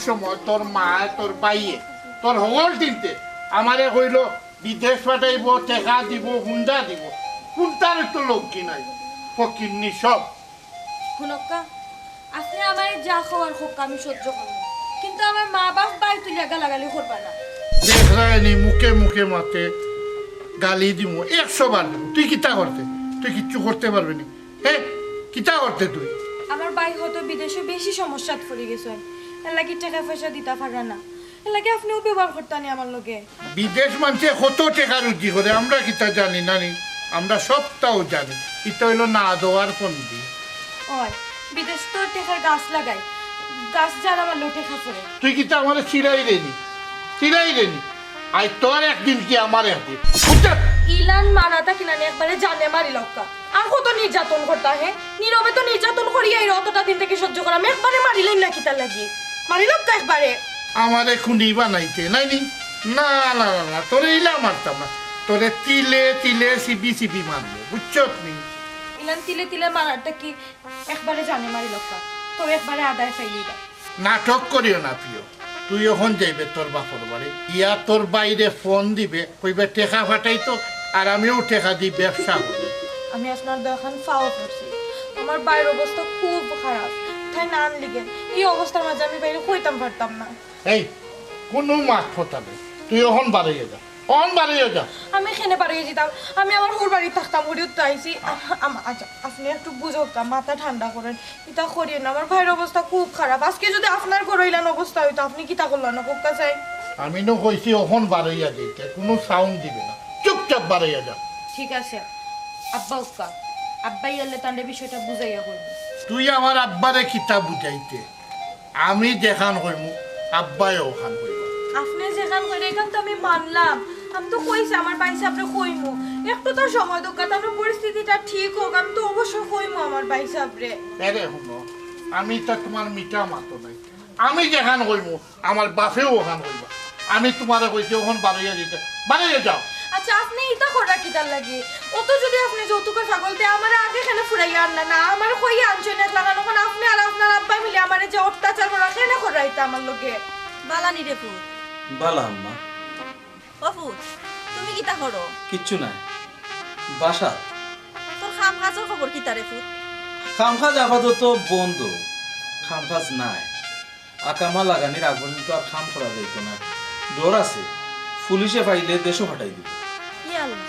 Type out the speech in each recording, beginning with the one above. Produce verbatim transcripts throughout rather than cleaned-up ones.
সময় তোর মায়, তোর ভাইয়ে, তোর হকল চিনতে আমারে কইলো, বিদেশ পাঠাইবো, টেকা দিবো, হুন্ডা দিবো। কুনটার তো লক্ষ্মী নাই, ফকিন্নি সব। হুনক্কা, আপনে আমারে যা কওয়ার কউক্কা, আমি সহ্য করমু, কিন্তু আমার মা বাপ বায় তুলিয়া গালাগালি করবা না। দেখরায়নি মুখে মুখে মাতে, গালি দিমু, একশো বার দিমু। তুই কিতা করতে? তুই কিচ্ছু করতে পারবে নি। হে, কিতা করতে তুই? আমার ভাই হয়তো বিদেশো বেশি সমস্যাত পড়ি গেছইন, এর লাগি টেকা পয়সা দিতা পাররা না, এর লাগি আপনেও ব্যবহার করতা নি আমার লগে। বিদেশ মানষে কত টেকা রুজি করে, আমরা কিতা জানি না নি? আমরা সবটাও জানি। ইটা অইলো না দেওয়ার ফন্দি। অয়, বিদেশ তো টেকার গাছ লাগায়, গাছ যারা মারলেও টেকা পড়ে। তুই কিতা আমারে চিড়াইরে নি? চিড়াইরে নি? আইজ তোর একদিন কি আমার একদিন, বুঝছস? ইলান মারাটা কিনা নি, একবারে জানে মারিলাউক্কা। আর কত নির্যাতন করতা, হে? নীরবে তো নির্যাতন করিয়াই রে, অতটা দিন থাকি সহ্য করাম, একবারে মারিলাইন না কিতার লাগি? মারিলাউক্কা একবারে। আমারে খুনি বানাইতে, নায় নি? না, না, না, না, তোরে ইলা মারতাম না। তোরে তিলে তিলে চিবি চিবি মারমু, বুঝছত নি? ইলান তিলে তিলে মারাটা কি একবারে জানে মারিলাউক্কা? তবে একবারে আদায় পাইলিবা। নাটক করিও না প্রিয়, তুই অখন যাইবে তোর বাপর বাড়ি, ইয়া তোর ভাইরে ফোন দিবে, কইবে টেকা পাঠাইতো, আর আমিও টেকা দি ব্যবসা করমু। আমি আপনার দোকান ফাও করছি, আমার ভাইর অবস্থা খুব খারাপ, তাইন আনলিগেন। ই অবস্থার মাঝে আমি ভাইরে কইতাম পারতাম না। এই, কুনু মাত কথা নাই, তুই অখন বারইয়া যা, অখন বারইয়া যা। আমি কেনে বারইয়া যিতাম? আমি আমার হউর বাড়িত থাকতাম, হরিউত তো আইছি। আ-, আম-, আচ্ছা, আপনে একটু বুঝউক্কা, মাথা ঠান্ডা করেন। ইতা করিয়েন না, আমার ভাইর অবস্থা খুব খারাপ। আজকে যুদি আপনার ঘরো ইলান অবস্থা অইতো, আপনে কিতা করলা না, কউক্কা চাই? আমি নু কইছি অখন বারইয়া যাইতে, কুনু sound দিবে না, চুপচাপ বারইয়া যা। ঠিক আছে, আব্বা উক্কা, আব্বাই আইলে তানরে বিষয়টা বুঝাইয়া কইমু। তুই আমার আব্বারে কিতা বুঝাইতে? আমি যেখান কইমু, আব্বায় অখান কইবা। আপনে যেখান কইরা, ইখান তো আমি মানলাম। আমি তো কইছি আমার ভাইসাবরে কইমু। একটু তো সময় দেউক্কা, তারপর পরিস্থিতিটা ঠিক অউক, আমি তো অবশ্যই কইমু আমার ভাইসাবরে। এরে হুনো, আমি তো তুমার মিঠা মাতো নায়। আমি যেখান কইমু, আমার বাপেও অখান কইবা। আমি তুমারে কইছি অখন বারইয়া যাইতে, বারইয়া যাও। আচ্ছা, আপনে ইতা কররা কিতার লাগি? অত যুদি আপনে যৌতুকর পাগল, তে আমারে আগে কেনে ফুরাইয়া আনলা না? আমারে কইয়া আনছইন একলা কেনে? অখন আপনে আর আপনার আব্বায় মিলে আমারে যে অত্যাচার কররা, কেনে কররা ইতা আমার লগে? বালা নি রে পুত? বালা আম্মা। ও পুত, তুমি কিতা করো? কিচ্ছু নায়, বাসাত। তোর কাম কাজর খবর কিতা রে পুত? কাম কাজ আপাতত বন্ধ, কাম কাজ নাই। আকামা লাগানির আগ পর্যন্ত আর কাম করা যাইতো না। ডর আছে, পুলিশে পাইলে দেশো পাঠাই দিবো। ইয়া আল্লাহ,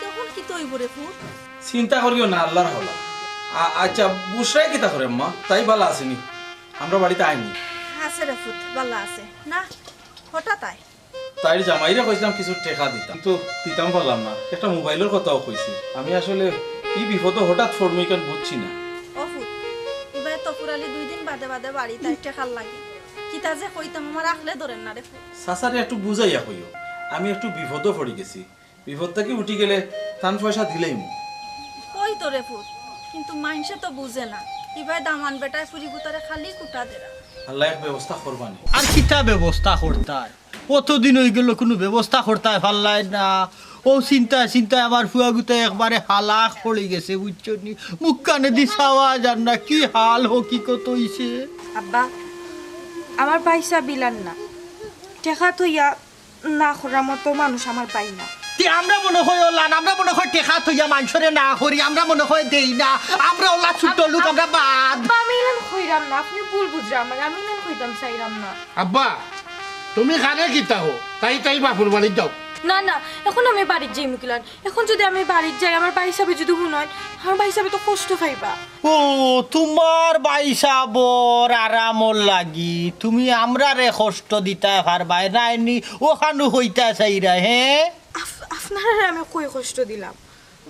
তখন কিতা অইবো রে পুত? চিন্তা করিও না, আল্লার হাওলা। আ-, আচ্ছা, বুশরায় কিতা করে আম্মা? তাই বালা আছে নি? আমরার বাড়িত আয় নি? আছে রে পুত, বালা আছে। না, হঠাৎ আয়। তাইর জামাইরে কইছলাম কিছু টেকা দিতাম, কিন্তু দিতাম পারলাম না। একটা মোবাইলর কথাও কইছি। আমি আসলে ই বিপদো হঠাৎ পড়মু ইখান বুঝছি না। ও পুত, ইবায় তফুর আলী দুই দিন বাদে বাদে বাড়িত আয় টেকার লাগি। কিতা যে কইতাম, আমার আখলে ধরের না রে পুত। চাচারে একটু বুঝাইয়া কইও, আমি একটু বিপদো পড়ি গেছি। বিপদ থাকি উঠি গেলে তান পয়সা দিলাইমু। কই তো রে পুত, কিন্তু মাইনষে তো বুঝে না। ইবায় দামান বেটায় ফুরি পুতারে খালি কুটা দেরা। আল্লায় এক ব্যবস্থা করবা নি। আর কিতা ব্যবস্থা করতায়? অতদিন অইগেলো, কুনু ব্যবস্থা করতায় পারলায় না। অউ চিন্তায় চিন্তায় আমার ফুয়াগুতা একবারে হালাক পড়ি গেছে, বুঝছো নি? মুখখানেদি চাওয়া যার না, কি হাল হকিকত অইছে। আব্বা, আমার ভাইসাব ইলান না, টেকা থইয়া না করার মতো মানুষ আমার ভাই না। তে আমরা মনে কয় অলান, আমরা মনে কয় টেকা থইয়া মাইনষরে না করি, আমরা মনে কয় দেই না, আমরা অলা ছোট লোক, আমরা বাদ। আব্বা, আমি ইলান কইরাম না, আপনে ভুল বুঝরা আমারে, আমি ইলান কইতাম চাইরাম না। আব্বা, তুমি কারে কিতা কও? তাই তাই বাপর বাড়িত যাও। না, না, অখন আমি বাড়িত যাইমু কিলান? অখন যুদি আমি বাড়িত যাই, আমার ভাইসাবে যুদি হুনইন, আমার ভাইসাবে তো কষ্ট পাইবা। ও, তুমার ভাইসাবর আরামর লাগি তুমি আমরারে কষ্ট দিতায় পারবায় নায় নি, অখানউ কইতায় চাইরায়, হে? আপ-, আপনারারে আমি কই কষ্ট দিলাম?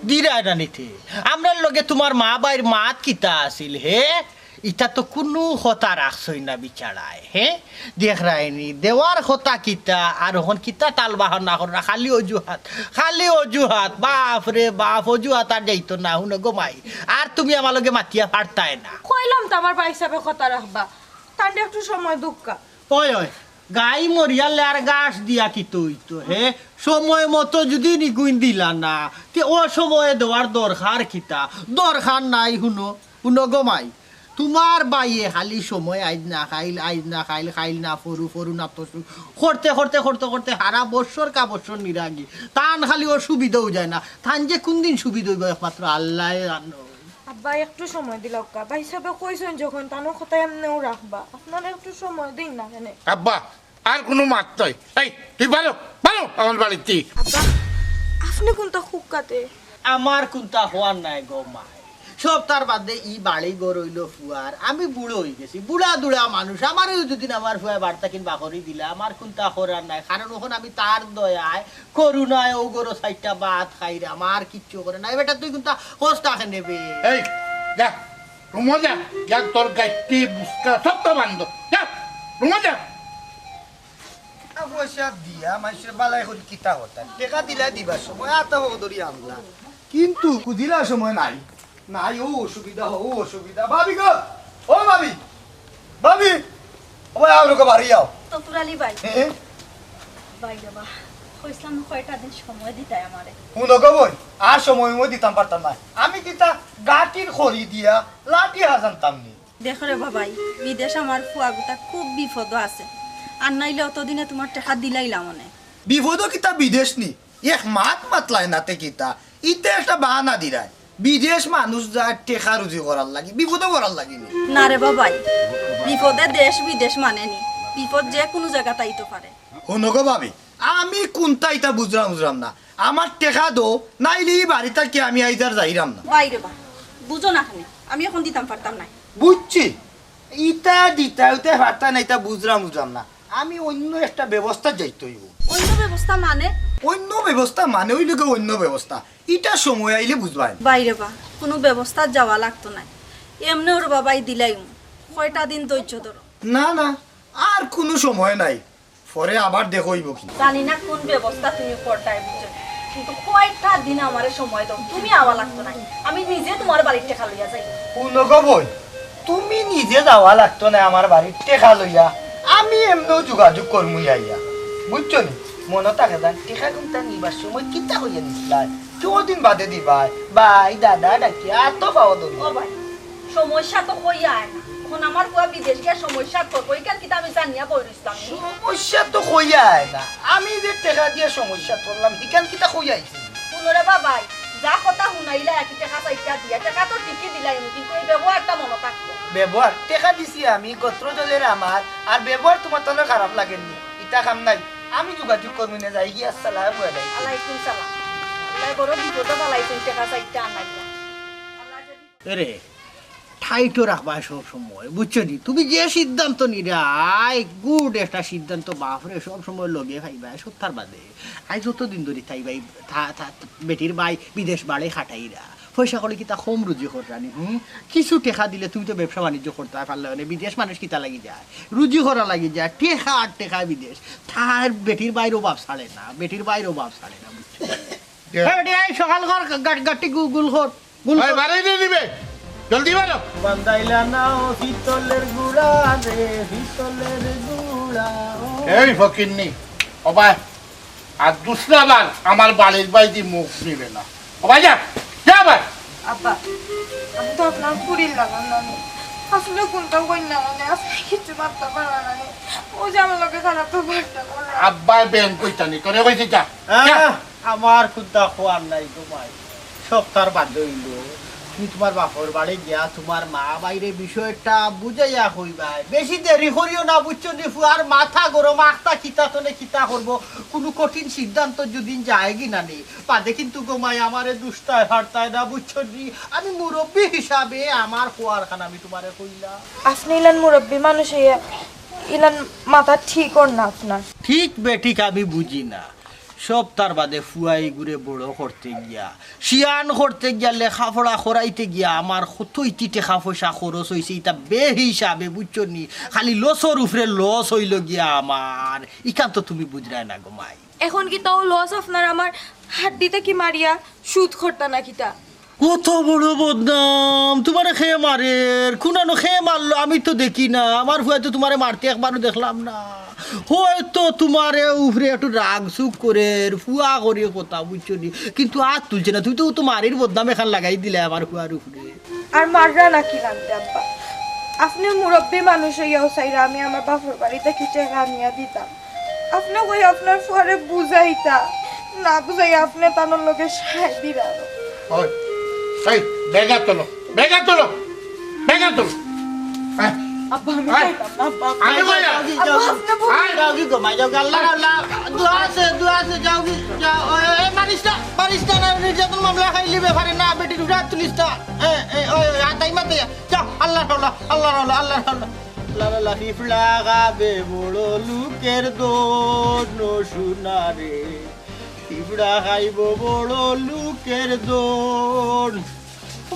দিরায় না নি তে। আমরার লগে তুমার মা ভাইর মাত কিতা আছিল, হে? ইতা তো কুনু কথা রাখছইন না বিচারায়, হে? দেখরায় নি, দেওয়ার কথা কিতা, আর অখন কিতা টাল বাহানা কররা, খালি অজুহাত, খালি অজুহাত, বাফরে বাফ, অজুহাত আর যাইতো না, হুনো গো মাই, আর তুমি আমার লগে মাতিয়া পারতায় না। কইলাম তো আমার ভাইসাবে কথা রাখবা, তানরে একটু সময় দেউক্কা। ওই, ওই, গাই মরিয়ালে আর ঘাস দিয়া কিতা অইতো, হে? সময় মতো যুদি নিগুইন দিলা না, তে অসময়ে দেওয়ার দরকার কিতা? দরকার নাই, হুনো, হুনো গো মাই। তুমার ভাইয়ে খালি সময় আইজ না খাইল, আইজ না খাইল, খাইল না ফরু, ফরু না তসু করতে করতে করতে করতে হারা বছর কা বছর নিরাগি। তান খালি অসুবিধাও যায় না, তান যে কুনদিন সুবিধা অইবো একমাত্র আল্লায় জানো। আব্বা, একটু সময় দিলাউক্কা। ভাইসাবে কইছইন যখন, তানর কথা এমনেউ রাখবা। আপনারা একটু সময় দিন না কেনে? আব্বা, আর কুনু মাত নাই। এই, তুই বারো, বারো আমার বাড়িত। আব্বা, আপনে কুনতা হুক্কাতে? আমার কুনতা হওয়ার নাই গো মাই। সবতার বাদে ই বাড়ি ঘর অইলো ফুয়ার। আমি বুড়া অইগেছি, বুড়া দুড়া মানুষ। আমারেও দুদিন আমার ফুয়ায় বাড়ি থাকি বার করি দিলা, আমার কুনতা করার নাই। কারণ অখন আমি তার দয়ায়, করুণায় অউ ঘরো চাইরটা ভাত খাইরাম, আর কিচ্ছু করে না। এ বেটা, তুই কুনতা কস না কেনে বে? এই, যা, রুমো যা, যা, তোর গাইটি বুসকা সবতা বান্ধ। যা, রুমো যা। টেকা পয়সা দিয়া মানষরে বালাই করি কিতা করতা? টেকা দিলা দিবার সময় আতা হো ধরি আনলা। কিন্তু খুজিলা সময় নাই। নাই, অউ অসুবিধা, অউ অসুবিধা। ভাবি গো, ও ভাবি, ভাবি, ও ভাই, আও লোকে বাড়ি আও। ততুর আলী ভাই। এ, এ। ভাই রে বা, কইছলাম না কয়টা দিন সময় দিতায় আমারে। হুনো গো বইন, আর সময় মই দিতাম পারতাম না। আমি কিতা গাটির খড়ি দিয়া লাঠি হাজানতাম নি। দেখো রে বাবাই, বিদেশ আমার ফুয়াগুতা খুব বিপদো আছে, আর নাইলে অতদিনে তুমার টেকা দিলাইলাম অনে। বিপদো কিতা বিদেশ নি? এক মাত মাতলায় না তে কিতা? ইতে একটা বাহানা দিরায়। বিদেশ মানুষ যায় টেকা রুজি করার লাগি, বিপদো পড়ার লাগি নি। না রে বাবাই, বিপদে দেশ বিদেশ মানে নি, বিপদ যে কুনু জাগাত আইতো পারে। হুনো গো ভাবি, আমি কুনতা ইতা বুঝরাম বুঝরাম না। আমার টেকা দেও, নাইলে ই বাড়ি থাকি আমি আইজ আর যাইরাম না। ভাই রে বা, বুঝো না কেনে, আমি অখন দিতাম পারতাম নায়। বুঝছি, ইতা দিতা উতা পারতা না, ইতা বুঝরাম বুঝরাম না। আমি অইন্য একটা ব্যবস্থা যাইতে অইবো। অইন্য ব্যবস্থা মানে? অইন্য ব্যবস্থা মানে অইলো গি অইন্য ব্যবস্থা, ইটা সময় আইলে বুঝবায়। ভাই রে বা, কুনু ব্যবস্থা যাওয়া লাগতো নায়, এমনে ওর বাবাই দিলাইমু, কয়টা দিন ধৈর্য ধরো। না না, আর কুনু সময় নাই, পরে আবার দেখা অইবো কি। জানি না কুন ব্যবস্থা তুমি করতায় বুঝছো, কিন্তু কয়টা দিন আমারে সময় দেও, তুমি আওয়া লাগতো নায়, আমি নিজে তুমার বাড়ির টেকা লইয়া যাইমু। হুনো গো বইন, তুমি নিজে যাওয়া লাগতো নায় আমার বাড়ির টেকা লইয়া, আমি এমনেউ যোগাযোগ করমু আইয়া, বুঝছো নি? মনো থাকে যান, টেকা কুনতা নিবার সময় কিতা কইয়া নিছলায়, কয়দিন বাদে দিবায়, ভাই দাদা ডাকিয়া আতো পাও ধরি। ও ভাই, সমস্যা তো কইয়া আয় না। অখন আমার ফুয়া বিদেশ গিয়া সমস্যাত পড়বো, ইখান কিতা আমি জানিয়া বই রইছলাম নি? সমস্যা তো কইয়া আয় না। আমি যে টেকা দিয়া সমস্যাত পড়লাম, ইখান কিতা কইয়া আইছি? হুনো রে বাবাই, যা কথা হুনাইলায় আর কি টেকা চাইরটা দিয়া, টেকা তো ঠিকই দিলাইমু, কিন্তু এই ব্যবহারটা মনো থাকবো। ব্যবহার? টেকা দিছি আমি, গত্র জ্বলের আমার, আর ব্যবহার তুমার তানর খারাপ লাগের নি। ইতা কাম নাই, আমি যোগাযোগ করমু নে, যাইগি, আসসালামু আলাইকুম। আলাইকুম সালাম। আল্লায় বড় বিপদো ফালাইছইন, টেকা চাইরটা আনাইয়া। আল্লায় যদি এরে, ঠাইটো রাখবায় সব সময়, বুঝছো নি? তুমি যে সিদ্ধান্ত নিরায়, good একটা সিদ্ধান্ত, বাপরে, সব সময় লগে পাইবায়, সত্যার বাদে। আইজ যতদিন ধরি তাই ভাই, থা-, থা-, বেটির ভাই বিদেশ বাড়ি খাটাইরা। পয়সা কড়ি কিতা কম রুজি কররা নি, হুম? কিছু টেকা দিলে তুমি তো ব্যবসা বাণিজ্য করতায় পারলায় অনে, বিদেশ মানুষ কিতা লাগি যায়? রুজি করা লাগি যায়, টেকা আর টেকা বিদেশ। তার বেটির ভাইর অভাব ছাড়ে না, বেটির ভাইর অভাব ছাড়ে না, বুঝছো? এ বেটি, এই সকাল কর, গা-, গাটি গু-, গুল কর, গুল কর। বাড়াই দিয়ে দিবে, জলদি বাড়ো। বান্দাইলা না ও পিতলের গুড়া রে, পিতলের গুড়া, ও। এই ফকিন্নি, ও ভাই, আর দুসরা বার আমার বাড়ির বাইদি মুখ নিবে না। ও ভাই, যা, যা ভাই। আব্বা, আমি তো আপনার ফুরির লাগাম না নি। আসলে কুনতা কইন না মানে, আপনে কিচ্ছু মাততা পাররা না নি। ও যে আমার লগে খারাপ ব্যবহারটা কররা। আব্বায় বেন কইতা নি, তোরে কইছি যা। যা। আহ, আমার কুনতা কওয়ার নাই গো মাই। সব তার বাদে অইলো। তুমি তুমার বাপর বাড়ি গিয়া তুমার মা বাইরে বিষয়টা বুঝাইয়া কইবায়। বেশি দেরি করিও না, বুঝছো নি? ফুয়ার মাথা গরম, আখতা কিতা তনে কিতা করবো। কুনু কঠিন সিদ্ধান্ত যুদি যায়গি না নি, বাদে কিন্তু গো মাই আমারে দুষতায় পারতায় না, বুঝছো নি? আমি মুরব্বি হিসাবে আমার কওয়ার খান আমি তুমারে কইলাম। আপনে ইলান মুরব্বি মানুষ অইয়া ইলান মাতা ঠিক অর না আপনার। ঠিক বেঠিক আমি বুঝি না। সব তার বাদে ফুয়া ইগুরে বড় করতে গিয়া, শিয়ান করতে গিয়া, লেখাপড়া করাইতে গিয়া আমার কত ইতি টেকা পয়সা খরচ অইছে, ইতা বেহিসাবে, বুঝছো নি? খালি লসর উপরে লস অইলো গিয়া আমার। ইখান তো তুমি বুঝরায় না গো মাই। এখন কিতা অউ লস আপনার আমার হাড্ডি থাকি মারিয়া শোধ করতা না কিতা? কত বড় বদনাম! তুমারে কে মারের? কুনানো কে মারলো? আমি তো দেখি না। আমার ফুয়ায় তো তুমারে মারতে একবারও দেখলাম না। হয়তো তুমারে উপরে একটু রাগ সুগ করের, ফুয়া করি কথা, বুঝছো নি? কিন্তু আত তুলছে না। তুমি তো, তো মারির বদনাম এখান লাগাই দিলায় আমার ফুয়ার উপরে। আর মাররা না কিলানতে আব্বা? আপনে মুরব্বি মানুষ অইয়াও চাইরা আমি আমার বাপর বাড়ি থাকি টেকা আনিয়া দিতাম। আপনে কই আপনার ফুয়ারে বুঝাইতা, না বুঝাইয়া আপনে তানর লগে সায় দিরা। ওই, এই, ব্যাগ আত তুলো, ব্যাগ আত তুলো, ব্যাগ আত তুলো। আয়, আব্বা, আমি আয়। যাইতাম না, আব্বা, আয়, আব্বা, আয়। আব্বা, আপনে বুঝ- আয়। যাওগি গো মাই, যাওগি। আল্লাহ, আল্লাহ, দোয়া আছে, দোয়া আছে, যাওগি, যাও। ওই, ওই, এই মারিস না, মারিস না, না, নির্যাতন মামলা খাইলি ব্যাপারে না, বেটি উঠা তুলিস না। এ, এ, ওই, ওই, আতাই মাতে, যাও, আল্লাহ, আল্লাহ, আল্লাহ, আল্লাহ, আল্লাহ, আল্লাহ। লা, লা, লা, পিঁপড়া খাবে বড় লোকের ধন, সোনা রে। পিঁপড়া খাইব বড় লোকের ধন।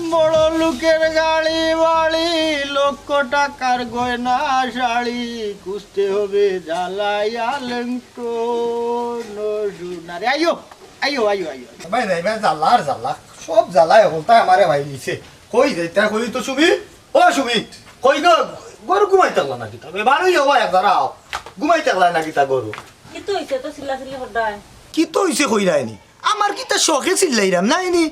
বড় লোকের গাড়ি বাড়ি, লক্ষ টাকার গয়না শাড়ি, খুঁজতে হবে জ্বালাইয়া লেংটন সোনারে। আইও, আইও, আইও, আইও। ভাই, ভাই, ভাই, জ্বালা আর জ্বালা, সব জ্বালায় হলতায় আমারে ভাই নিছে। কই যাইতা, কই তো সুমি? ও সুমি, কই গো? গরু ঘুমাই থাকলা নাকি তা? এবার ওই হবা একবার আও। ঘুমাই থাকলা নাকি তা গরু? কিতা অইছে তো চিল্লাচিল্লি কররায়? কিতা অইছে কইরায়নি? আমার কিতা শখে চিল্লাইরাম নায়নি?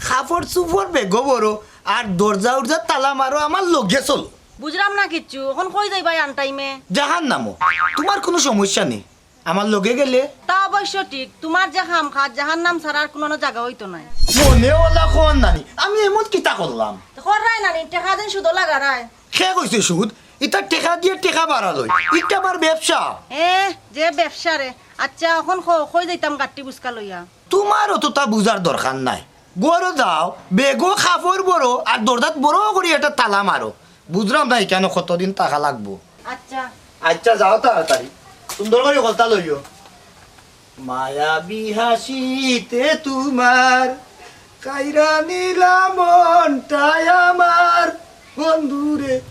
কাপড় চুপড় বেগো ভরো, আর দরজা উরজার তালা মারো, আমার লগে চলো। বুঝরাম না কিচ্ছু, অখন কই যাইবায় আন টাইমে? জাহান্নামো। তুমার কুনু সমস্যা নি, আমার লগে গেলে। তা অবশ্য ঠিক, তুমার যে কাম কাজ, জাহান্নাম ছাড়া আর কুনু জাগা অইতো নায়। মনে অলা কও নানি, আমি এমন কিতা করলাম? কররায় নানি, টেকা দিন সুদো লাগারায়। কে কইছে সুদ? ইতা টেকা দিয়া টেকা বাড়া লই। ইটা আমার ব্যবসা। এ, যে ব্যবসা রে। আচ্ছা, অখন কও, কই যাইতাম গাট্টি বুসকা লইয়া? তুমার অততা বুঝার দরকার নাই। ঘরো যাও, বেগো কাপড় ভরো, আর দরজাত বড় করি একটা তালা মারো। বুঝরাম না ইখানো কতদিন থাকা লাগবো। আচ্ছা। আচ্ছা, যাও তাড়াতাড়ি। সুন্দর করি কথা লইও। মায়াবী হাসিতে তুমার কাইরা নিলা মনটায় আমার বন্ধুরে।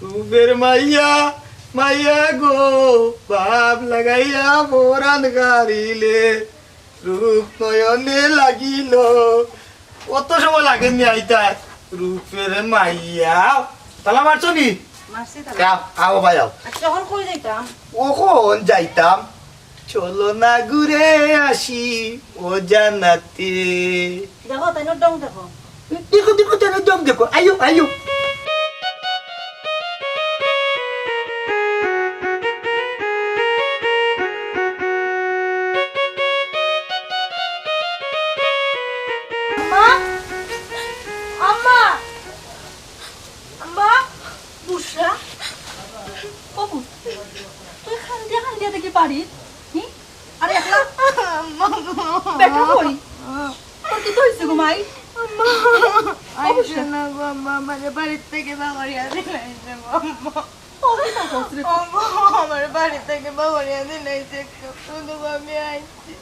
রূপের মাইয়া, মাইয়া গো, ভাব লাগাইয়া পরান কাড়িলে। রূপ নয়নে লাগিল। অত সময় লাগেনি আইতা। রূপের মাইয়া। তালা মারছো নি? মারছি তালা। আও, আও ভাই, আও। আচ্ছা, অখন কই যাইতাম? অখন যাইতাম। চলো না ঘুরে আসি অজানাতে। দেখো, তাইনর ঢং দেখো। দেখো, দেখো, তাইনর ঢং দেখো। আইও, আইও। আম্মা! আম্মা! আম্মা! বুশরা? ও পুত, তুই কান্দিয়া কান্দিয়া দেখি বাড়িত? হি? আরে একলা? আম্মা গো। বেটা কই? তোর কিতা অইছে গো মাই? আম্মা। ও বুশরা। আইসো না গো আম্মা, আমারে বাড়ির থাকি বাগরিয়া দিলাইছে গো আম্মা। ও কিতা কস রে? ও গো, আমারে বাড়ির থাকি বাগরিয়া দিলাইছে, একটু শুধু আমি আইছি।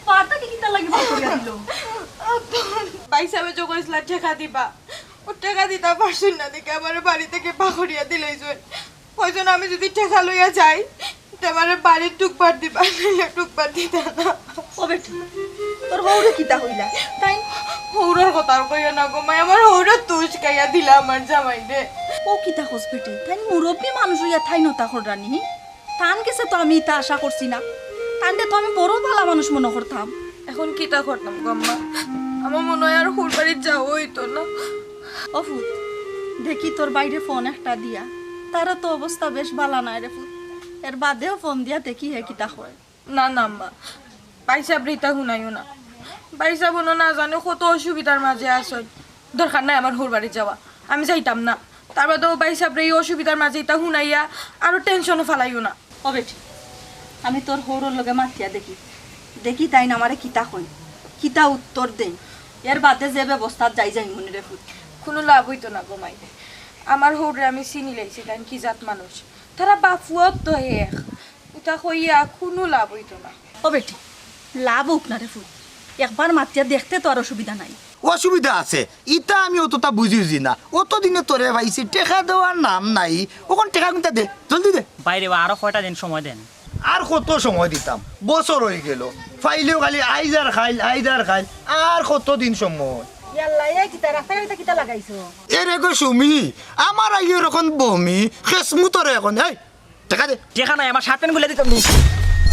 বাড়ি থাকি কিতা লাগি বাগরিয়া দিল? ভাইসাবে যে কইছলা টেকা দিবা, অউ টেকা দিতা পারছইন না দেখি আমারে বাড়ি থাকি বাগরিয়া দিলাইছইন। কইছইন আমি যুদি টেকা লইয়া যাই, তে আমারে বাড়িত ঢুকবার দিবা, নাইলে ঢুকবার দিতা না। ও বেটি, তোর হউরে কিতা কইলা? তাইন হউরর কথা আর কইও না গো মাই, আমার হউরে তো উস্কাইয়া দিলা আমার জামাইরে। ও কিতা কস বেটি? তাইন মুরব্বি মানুষ অইয়া তাইন অতা কররা নি? তান গেছে তো আমি ইতা আশা করছি না। তানরে তো আমি বড় ভালা মানুষ মনো করতাম। অখন কিতা করতাম গো আম্মা? আমার মনো অয় আর হউর বাড়িত যাওয়া অইতো না। ও পুত, দেখি তোর ভাইরে ফোন একটা দিয়া। তারও তো অবস্থা বেশ ভালা নায় রে পুত। এর বাদেও ফোন দিয়া দেখি হে কিতা কয়। না, না আম্মা, ভাইসাবরে ইতা হুনাইও না। ভাইসাব অনো না জানে কত অসুবিধার মাঝে আছইন। দরকার নাই আমার হউর বাড়িত যাওয়া, আমি যাইতাম না। তার বাদে অউ ভাইসাবরে ই অসুবিধার মাঝে ইতা হুনাইয়া আরো টেনশনো ফালাইও না। ও বেটি, আমি তোর হউরর লগে মাতিয়া দেখি, দেখি তাইন আমারে কিতা কইন, কিতা উত্তর দেইন। এর বাদে যে ব্যবস্থাত যাই যাইমুনে রে পুত। কুনু লাভ অইতো না গো মাই, আমার হউররে আমি চিনিলাইছি, তাইন কি জাত মানুষ। তারা বাপ-ফুয়াও তো এক, ইতা কইয়া কুনু লাভ অইতো না। ও বেটি, লাভ অউক না রে পুত, একবার মাতিয়া দেখতে তো আর অসুবিধা নাই। অসুবিধা আছে, ইতা আমি অততা বুঝি উজি না। অতদিনে তোরে পাইছি, টেকা দেওয়ার নাম নাই। অখন টেকা কুনতা দে, জলদি দে। ভাইরে বা, আরো কয়টা দিন সময় দেন। আর কত সময় দিতাম? বছর অইগেল, পাইলেও খালি আইজ আর কাইল, আইজ আর কাইল। আর কতদিন সময়? ইয়াল্লা, এ কিতা রাস্তাঘাটে কিতা লাগাইছো? এরে গো সুমি, আমার আইয়র অখন বমি, খেসমু তোরে অখন। এই, টেকা দে। টেকা নাই, আমার শার্ট প্যান্ট খুলিয়া দিতাম নি।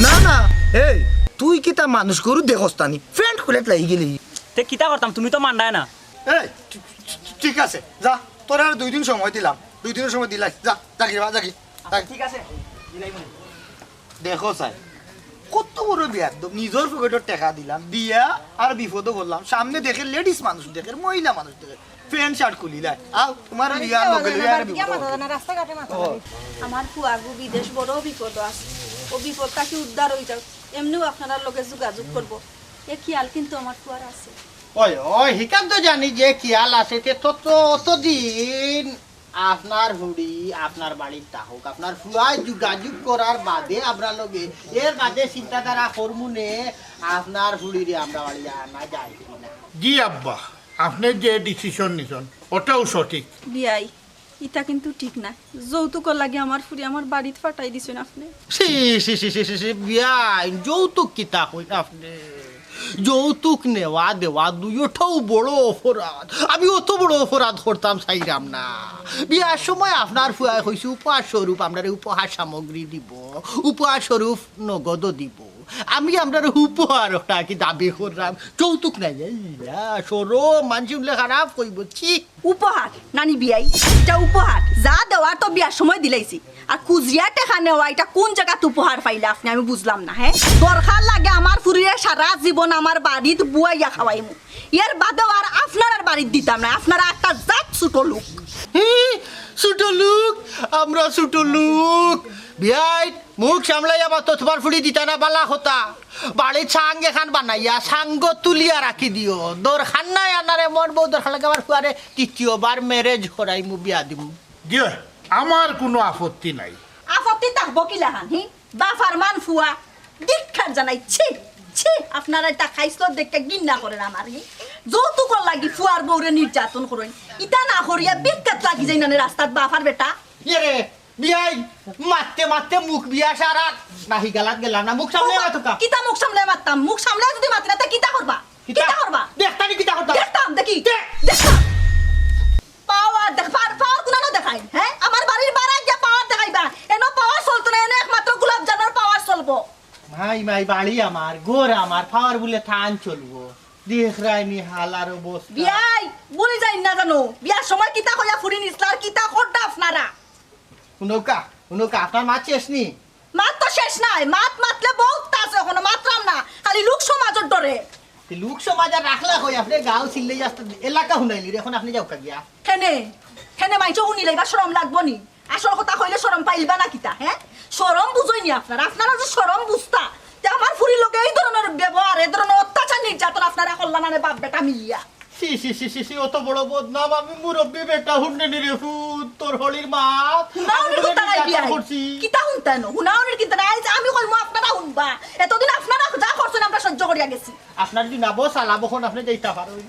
না, না, এই, তুই কিতা মানুষ গরু দেখস তা নি? প্যান্ট খুলিয়া লাগি গেলি। তে কিতা করতাম, তুমি তো মানরায় না। এই, ঠি-, ঠি-, ঠিক আছে, যা, তোরে আর দুই দিন সময় দিলাম। দুই দিনর সময় দিলাই, যা, যা গি রে বা, যা গি। আচ্ছা, ঠিক আছে, দিলাই মনে। দেখো চাই, কত বড় বেয়াদব, নিজর পকেটর টেকা দিলাম, দিয়া আর বিপদো পড়লাম। সামনে দেখের লেডিস মানুষ, দেখের মহিলা মানুষ, দেখের প্যান্ট শার্ট খুলিলায়, আও তুমার বিয়ার লগে লগে আর বিপদো পড়লাম। রাস্তাঘাটে মাথা ও। আমার ফুয়াগু বিদেশ বড় বিপদো আছে, ও বিপদ থাকি উদ্ধার অই যাউক, এমনেউ আপনারার লগে যোগাযোগ করবো, এ খিয়াল কিন্তু আমার ফুয়ার আছে। ওই, ওই, হিকান তো জানি যে খিয়াল আছে, তে তো, তো অতদিন আপনার ফুড়ি আপনার বাড়িত থাকুক, আপনার ফুয়ায় যোগাযোগ করার বাদে আমরার লগে, এর বাদে চিন্তাধারা করমুনে আপনার ফুড়িরে আমরার বাড়ি আনা যায় কিনা। জি আব্বা, আপনে যে ডিসিশন নিছইন, ওটাউ সঠিক। বিয়াই, ইতা কিন্তু ঠিক না। যৌতুকর লাগি আমার ফুড়ি আমার বাড়িত ফাটাই দিছইন আপনে। ছি, ছি, ছি, ছি, ছি, ছি, বিয়াই, যৌতুক কিতা কইন আপনে? যৌতুক নেওয়া দেওয়া দুইওটাউ বড় অপরাধ। আমি অত বড় অপরাধ করতাম চাইরাম না। বিয়ার সময় আপনার ফুয়ায় কইছে উপহার স্বরূপ আমরারে উপহার সামগ্রী দিবো, উপহার স্বরূপ নগদও দিবো। আমি আমরারে উপহার ওটা কি দাবি করলাম, যৌতুক নাই। এই ইয়া, শরম, মানষে হুনলে খারাপ কইবো। ছি। উপহার নানি বিয়াই, ইটা উপহার। যা দেওয়ার তো বিয়ার সময় দিলাইছি। আর খুজিয়া টেকা নেওয়া, ইটা কুন জাগাত উপহার পাইলা আপনে? আমি বুঝলাম না, হে? দরকার লাগে আমার ফুড়িরে সারা জীবন আমার বাড়িত বওয়াইয়া খাওয়াইমু, এর বাদেও আর আপনারার বাড়িত দিতাম না। আপনারা একটা জাত ছোট লোক। হি, ছোট লোক, আমরা ছোট লোক। বিয়াই, মুখ সামলাইয়া মাতো, তুমার ফুড়ি দিতা না বালা কথা। বাড়িত সাং এখান বানাইয়া, সাঙ্গ তুলিয়া রাখি দিও। দরকার নাই আনার এমন বউ, দরকার লাগে আমার ফুয়ারে তৃতীয়বার ম্যারেজ করাইমু, বিয়া দিমু। জি, আমার কুনু আপত্তি নাই। আপত্তি থাকবো কিলাখান, হি? বাফর মান ফুয়া, ধিক্কার জানাই, ছি, ছি, আপনারা ইতা খাইছলত দেখে ঘিন্না করের আমার, হি? যৌতুকর লাগি ফুয়ার বউরে নির্যাতন করইন, ইতা না করিয়া ভিক্ষাত লাগি যাইন নানে রাস্তাত বাফর বেটা। ইয়ে রে, বিয়াই, মাততে মাততে মুখ বিয়া সারা, নাহি গালাত গেলাম না, মুখ সামলে মাতো কা। কিতা মুখ সামলে মাততাম? মুখ সামলে যদি মাতি না, তে কিতা করবা? কিতা? কিতা করবা? দেখতানি কিতা করতাম? দেখতাম, দেখি। দে। দেখতাম। পাওয়ার দেখ, পাওয়ার, পাওয়ার কুনানো দেখাই, হে? আমার বাড়ির বারা গিয়া পাওয়ার দেখাইবা। এনো পাওয়ার চলতো না, এনো একমাত্র গোলাপ জানর পাওয়ার চলবো। মাই, মাই, বাড়ি আমার, ঘর আমার, পাওয়ার বুলে থান চলবো। দেখরায়নি হালার অবস্থা। বিয়াই, ভুলি যাইন না জানো। বিয়ার সময় কিতা কইয়া ফুড়ি নিছলা আর কিতা করতা আপনারা? হুনউক্কা, হুনউক্কা, আপনার মাত শেষ নি? মাত তো শেষ নাই, মাত মাতলে বউত আছে, অখনো মাতরাম না, খালি লোক সমাজর ডরে। তে লোক সমাজ আর রাখলা কই, আপনে গাঁও চিল্লাই আস্তা এলাকা হুনাইলিরে, অখন আপনে যাউক্কা গিয়া। কেনে, কেনে মাইনষে হুনিলে ইবার শরম লাগবো নি? আসল কথা কইলে শরম পাইলবা না কিতা, হে? শরম বুঝইন নি আপনারা, আপনারা যে শরম বুঝতা, তে আমার ফুড়ির লগে এই ধরনর ব্যবহার, এই ধরনর অত্যাচার নির্যাতন আপনারা করলা না রে বাপ বেটা মিলিয়া। ছি, ছি, ছি, ছি, ছি, অত বড় বদনাম আমি মুরব্বি বেটা হুনলে নি রে ফুত, তোর হলির মাত। হুনাওনির আমি কিতা নাই নির্যাতন বিয়াই? করছি। কিতা হুনতায় না? হুনাওনির কিতা নাই? আইজ আমি কইমু আপনারা হুনবা। এতদিন আপনারা যা করছইন আমরা সহ্য করিয়া গেছি। আপনার যদি না বস আলাপ অখন আপনে যাইতা পারইন।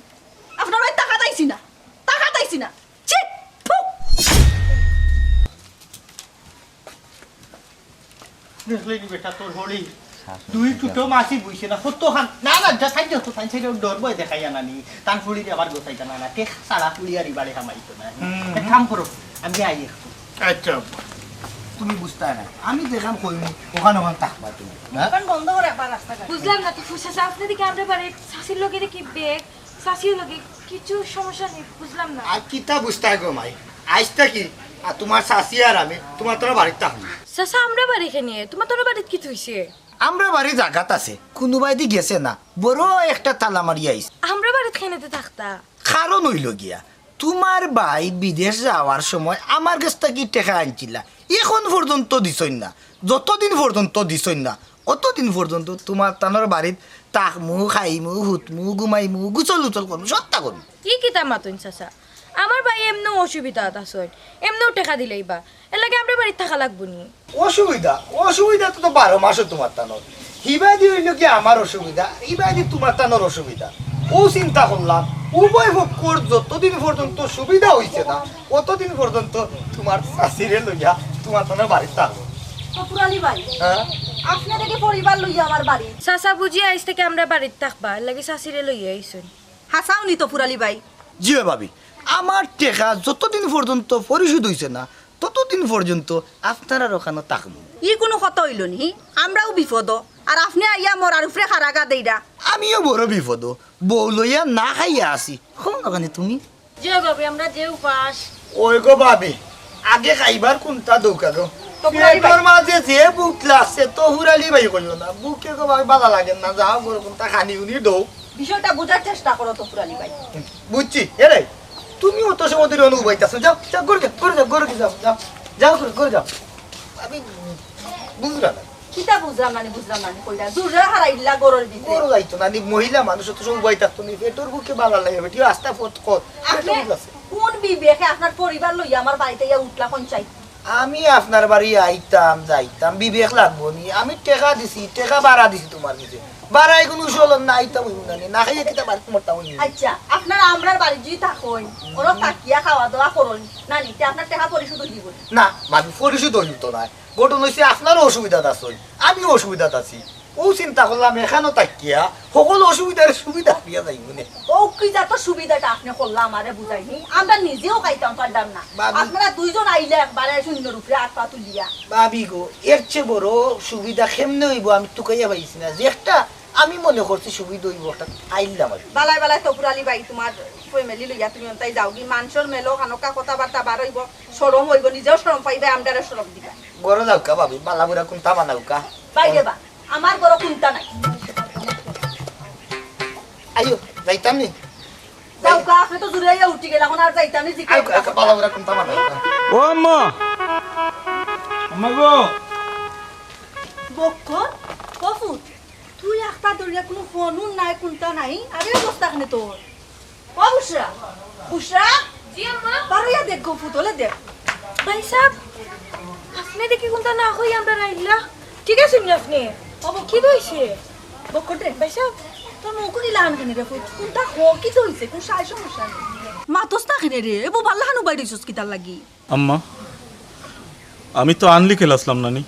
আপনার ওই টাকা চাইছি না, টাকা চাইছি না। ছি! ফু! দেখলে নি বেটা তোর হলি? দুই টুটো মাছি বইছে না, কত খান? না, না, যা সাইড যত সাইড সাইড ডর ভয় দেখাইয়া নানি। তান ফুড়িরে আবার গোসাইতা না, না, টেক সারা ফুড়ি আর ইবারে হামাইতো না। হুম। এক কাম করো, আমি যাই একটু। আচ্ছা। তুমি বুঝতায় না, আমি যেখান কইমু, অখান অখান থাকবা তুমি। না? অখান বন্ধ করে একবার রাস্তা ঘাট। বুঝলাম না তো, ফুসা সাহেব, আপনে দেখি আমরার বাড়ির চাচির লগে দেখি বেগ, চাচির লগে কিছু সমস্যা নি, বুঝলাম না। আর কিতা বুঝতায় গো মাই? আইজ থাকি আর তুমার চাচি আর আমি তুমার তানর বাড়িত থাকমু। চাচা, আমরার বাড়ি কেনে? তুমার তানর বাড়িত কিতা অইছে? আমরার বাড়ি জাগাত আছে, কুনুবায়দি গেছে না, বড় একটা তালা মারি আইছে। আমরার বাড়িত কেনে থাকতা? কারণ অইলো গিয়া, তুমার ভাই বিদেশ যাওয়ার সময় আমার গেছ থাকি টেকা আনছিলা, অখন পর্যন্ত দিছইন না। যতদিন পর্যন্ত দিছইন না, অতদিন পর্যন্ত তুমার তানর বাড়িত থাকমু, খাইমু, হুতমু, ঘুমাইমু, গোসল উসল করমু, সবতা করমু। ই কিতা মাতইন চাচা? আমার ভাই এমনেউ অসুবিধাত আছইন, এমনেউ টেকা দিলাইবা, এরলাগি আমরার বাড়িত থাকা লাগবো নি? অসুবিধা? অসুবিধা তো, তো বারো মাসও তুমার তানর। হিবায়দি অইলো কি আমার অসুবিধা, হিবায়দি তুমার তানর অসুবিধা। অউ চিন্তা করলাম, উভয় পক্ষর যতদিন পর্যন্ত সুবিধা অইছে না, অতদিন পর্যন্ত তুমার চাচিরে লইয়া তুমার তানর বাড়িত থাকো। তো ফুরালি ভাই, হ্যাঁ? আপনে দেখি পরিবার লইয়া আমার বাড়িত। চাচা বুঝি আইজ থাকি আমরার বাড়িত থাকবা, এরলাগি চাচিরে লইয়া আইছইন। হাছাউ নি তো ফুরালি ভাই? জি অয় ভাবি, আমার টেকা যতদিন পর্যন্ত পরিশোধ অইছে না, ততদিন পর্যন্ত আপনারার অখানো থাকমু। ই কুনু কথা অইলো নি? আমরাও বিপদো, আর আপনে আইয়া মরার উপরে খাড়া গা দেইরা। আমিও বড় বিপদো, বউ লইয়া না খাইয়া আছি। কও না কেনে তুমি? যে ভাবি, আমরা যে উপাস। ওই গো ভাবি, আগে খাইবার কুনটা দৌকা গো? তফুর আলী ভাই। পেটর মাঝে যে ভুক লাগছে, তফুর আলী ভাই কইও না। ভুকে গো ভাই বালা লাগে না, যাও গো কুনটা খানি উনি দৌ। বিষয়টা বুঝার চেষ্টা করো তফুর আলী ভাই। বুঝছি, এরে, তুমি অত সময় ধরে অনু উবাইতাছো, যাও, যাও, ঘরে যাও, ঘরে যাও, ঘরে যাও, যাও, যাও, ঘরে, ঘরে যাও। আমি বুঝলাম না। কিতা বুঝলাম না নি, বুঝলাম না নি, কইরা জুরে হারাইলা গরুর ভিতরে। গরু যাইতো না নি, মহিলা মানুষ অত সময় উবাই থাকতো নি, পেটর ভুকে বালা লাগে, বেটি আস্তা ফত কত। আপনি পেটর ভুক আছে। কোন বিবেকে আপনার পরিবার লইয়া আমার বাড়িতে ইয়া উঠলা পঞ্চায়েত? আমি আপনার বাড়ি আইতাম, যাইতাম, বিবেক লাগবো নি? আমি টেকা দিছি, টেকা বাড়া দিছি তোমার কাছে। বাড়া এগুন উসলন না আইতাম হইব না নি, না খাইয়া কিতা বাড়িতে মরতাম হইব? আচ্ছা, আপনার আমরার বাড়ি যদি থাকইন, ওরা থাকিয়া খাওয়া দাওয়া করইন, না নি, তে আপনার টেকা পরিশোধ হইব? না, মানে পরিশোধ হইতো না। ঘটনা হইছে আপনারও অসুবিধাত আছইন, আমিও অসুবিধাত আছি। ও চিন্তা করলাম এখানো থাকিয়া সকল অসুবিধার সুবিধা হইয়া যাইব নে। ও কি জাত সুবিধাটা আপনি করলা আমারে বুঝাইনি? আমরা নিজেও খাইতাম পারলাম না। ভাবি। আপনারা দুইজন আইলে একবারে শূন্যর উপরে আত পা তুলিয়া। ভাবি গো, এর চেয়ে বড় সুবিধা কেমনে হইব আমি তুকাইয়া পাইছি না। যে একটা আমি মনে করছি সুবিধা হইব একটা আইলাম আর কি। বালাই বালাই তফুর আলী ভাই, তোমার ফ্যামিলি লইয়া তুমি অন্তাই যাওগি। মানষর মেলো খানোকা কথাবার্তা বার হইব, শরম হইব, নিজেও শরম পাইবে, আমরারে শরম দিবা। গরো যাওকা ভাবি, বালা বুড়া কোনটা বানাওকা? বাইরে বা, আমার ঘরো কুন্তা নাই। আইও, যাইতাম নি? যাওকা, আপনি তো জুরে আইয়া উঠি গেলা, এখন আর যাইতাম নি, জিকাই আইও, আইও, বালা বুড়া কোনটা বানাওকা? ও আম্মা! আম্মা গো! বক্কর, ও ফুত, তুই একটা দরিয়া কোনো ফোনও নাই, কুন্তা নাই, আরে অবস্থা কেনে তোর? ও বুশরা, বুশরা? জি আম্মা। বারইয়া দেখ গো, ফুতলে দেখ। ভাই সাহেব, আপনি দেখি কুন্তা না কই আমরা রাইলা? ঠিক আছইন নি আপনি? ও বক্কর। কিতা হইছে? বক্কর রে। ভাই সাহেব, তোর মুখ কি লাগান কেনে রে ফুত? কুন্তা ক, কিতা হইছে? কোন সাই সমস্যা নেই। মাতস না কেনে রে? এ বউ বাল্লা খানো বাইরে হইছস কিতার লাগি? আম্মা, আমি তো আনলিকেল আসলাম না নি।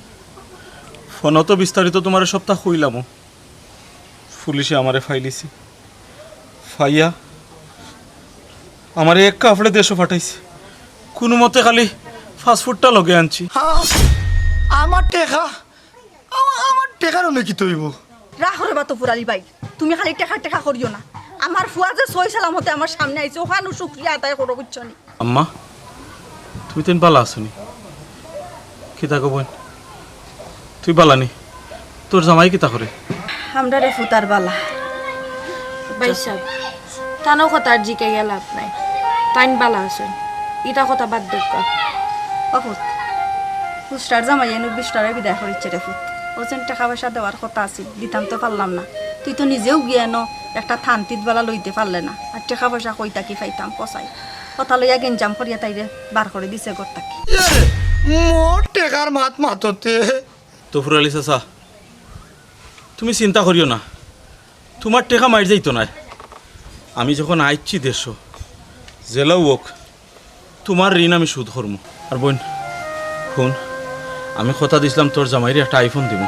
ফোনো তো বিস্তারিত তোমারে সবতা কইলামও। পুলিশে আমারে ফাইলিছে। ফাইয়া আমারে এক কাপড়ে দেশো ফাটাইছে। কোনো মতে খালি পাসপোর্টটা লগে আনছি। হ্যাঁ, আমার টেকা, আমা-, আমার টেকার অনে কিতা হইব? রাখো রে বা তফুর আলী ভাই, তুমি খালি টেকা টেকা করিও না। আমার ফুয়া যে সই সালামতে আমার সামনে আইছে, ওখানো শুক্রিয়া আদায় করো, বুঝছো নি? আম্মা, তুমি তেন বালা আছো নি? কিতা গো বইন, তুই বালা নি? তোর জামাই কিতা করে? আমরা রে ফুতার বালা। ভাই সাহেব, তানো কথা আর জিকাইয়া লাভ নাই। তাইন বালা আছইন, ইটা কথা বাদ দেউক্কা। ও ফুত, বুশরার জামাই এনু বিশটারে বিদায় করিচ্ছে রে ফুত। ও যেন টেকা পয়সা দেওয়ার কথা আছিল, দিতাম তো পারলাম না। তুই তো নিজেও গিয়া এনো একটা থানতিত বালা লইতে পারলে না। আর টেকা পয়সা কই থাকি পাইতাম কসাই? কথা লইয়া গেঞ্জাম করিয়া তাইরে বার করি দিছে ঘর থাকি। ইয়ে, মোর টেকার মাত মাততে। তফুর আলী চাচা, তুমি চিন্তা করিও না, তোমার টেকা মাইর যাইতো নায়। আমি যখন আইচ্ছি দেশো, জেলাও হোক, তোমার ঋণ আমি শোধ করমু। আর বইন, হুন, আমি কথা দিছলাম তোর জামাইরে একটা আইফোন দিমু।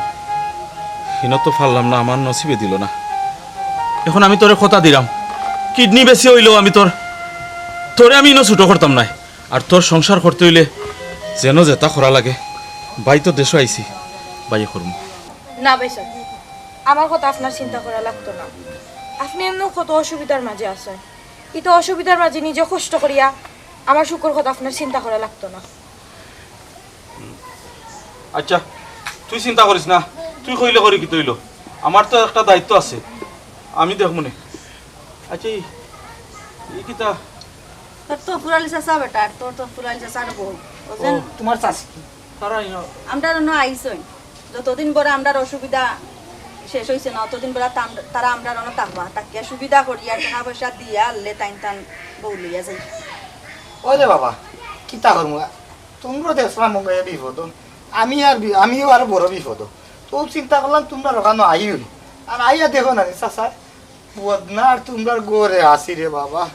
হিনো তো পারলাম না, আমার নসিবে দিল না। এখন আমি তোরে কথা দিলাম, কিডনি বেশি হইলেও আমি তোর, তোরে আমি ইনো ছুটো করতাম নায়। আর তোর সংসার করতে হইলে যেন যেতা করা লাগে, বাই তো দেশো আইছি, বাইয়ে করমু। না ভাই সাহেব, আমার কথা আপনার চিন্তা করা লাগতো না। আপনি এমনিও কত অসুবিধার মাঝে আছেন, ইতা অসুবিধার মাঝে নিজে কষ্ট করিয়া আমার সুখর কথা আপনার চিন্তা করা লাগতো না। আচ্ছা, তুই চিন্তা করিস না, তুই কইলে করি কিতা অইলো? আমার তো একটা দায়িত্ব আছে, আমি দেখমুনে। আচ্ছা, এই, এই কিতা? তোর তো ফুরালি চাচা বেটা, আর তোর তো ফুরালি চাচার বউ। বুঝলেন? ও, তোমার চাচি? তারা ইনো- আমরা অনো আইসই। যতদিন বড় আমরার অসুবিধা শেষ হইছে না, অতদিন বড় তাম-, তারা আমরার অনো থাকবা। তাকিয়া সুবিধা করিয়া, টেকা পয়সা দিয়া আনলে তাইন তান বউ লইয়া যাই। ওই রে বাবা, কিতা করমু? তোমরা দেখছো না মঙ্গয়া বিপদ, আমি আর বি-, আমিও আরো বড় বিপদ। তো চিন্তা করলাম তোমরা ওখানো আইও নি। আর আইয়া দেখো না রে চাচা, বদনার তোমরার ঘরে আসি রে বাবা।